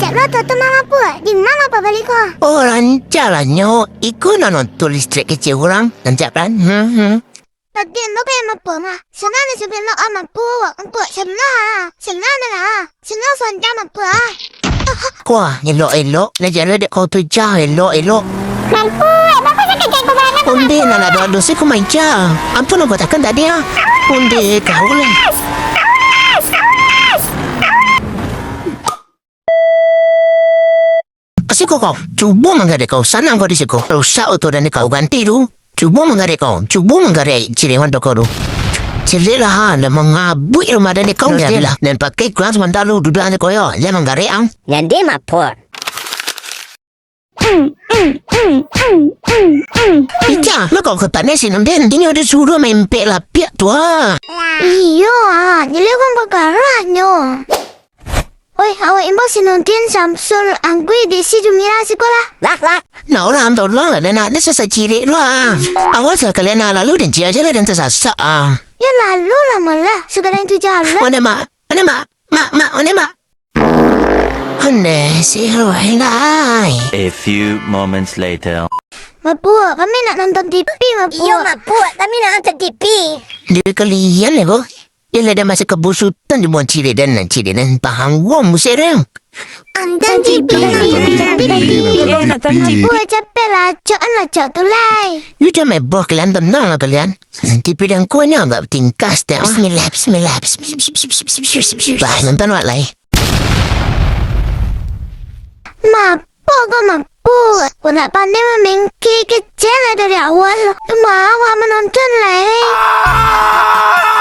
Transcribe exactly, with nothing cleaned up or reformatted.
Cak lo tu, tu mah Mapua. Di ma Mapua bali ko? Oh, rancak lah nyo. Iko nan nonton listrik kecil urang. Rancak kan? Hmm, hmm. Tadi lo kayak Mapua mah. Senang ni sampai lo ah Mapua. Untuk senang ah. Senang lah. Senang sanjang Mapua ah. Kuah, elok-elok. Lah jalan dek kau tu jah, elok-elok. Mapua, bapak sakit kayak kau beranak. Onde nan ado dosa kau main jah. Ampun, aku takkan tadi ah. Onde kau lah. Siko kau, cubo manggarik kau, sanang kau di siko. Rusak oto dan kau ganti tu. Cubo manggarik kau, cubo manggarik cilik mantau kau tu. Cilik lah ha, dah mangabuik rumah dan kau. Dah lah, dan pakai kurang sementara lu duduk ane koyo, dia manggarik ang. Jadi mapur. Ica, lo kau ke tanah si Nundin, inyo disuruh main pek lapiak tu ah. Iyo ah, jadi kau bagarahnyo. Oi, awak imbau si Nurdin, Samsul, Anggui, Desi, Jumira, sikolah. Lah, lah. Nah, orang tolong lah, dan ada sesak cirik lah. Awas lah kalian nak lalu dan cia aja lah dan tersasak ah. Ya lalu lah malah, segala itu jalan. Mana mak? Mana mak? Mak, mak, mana mak? Ande, si Ruai lai. A few moments later. Mabuk, kami nak nonton T V, mabuk. Iyo, mabuk, kami nak nonton T V. Dia kalian ya, kok? Yalah, dah masa kabusutan di buang cilik dan nan cilik nan pahang wong musik deh. Andan tipi, tipi, tipi, tipi. Tipu capek lah, cok an lah, cok tu lai. You dah main boh kalian, tenang lah kalian. Nanti pidang kuahnya agak tingkas deh. Bismillah, bismillah, bismillah, bismillah, bismillah. Bah, nonton wak lai. Map. Pokok mampu, aku nak pandai mamengke kecil lah dari awal. Cuma awak menonton lah, eh.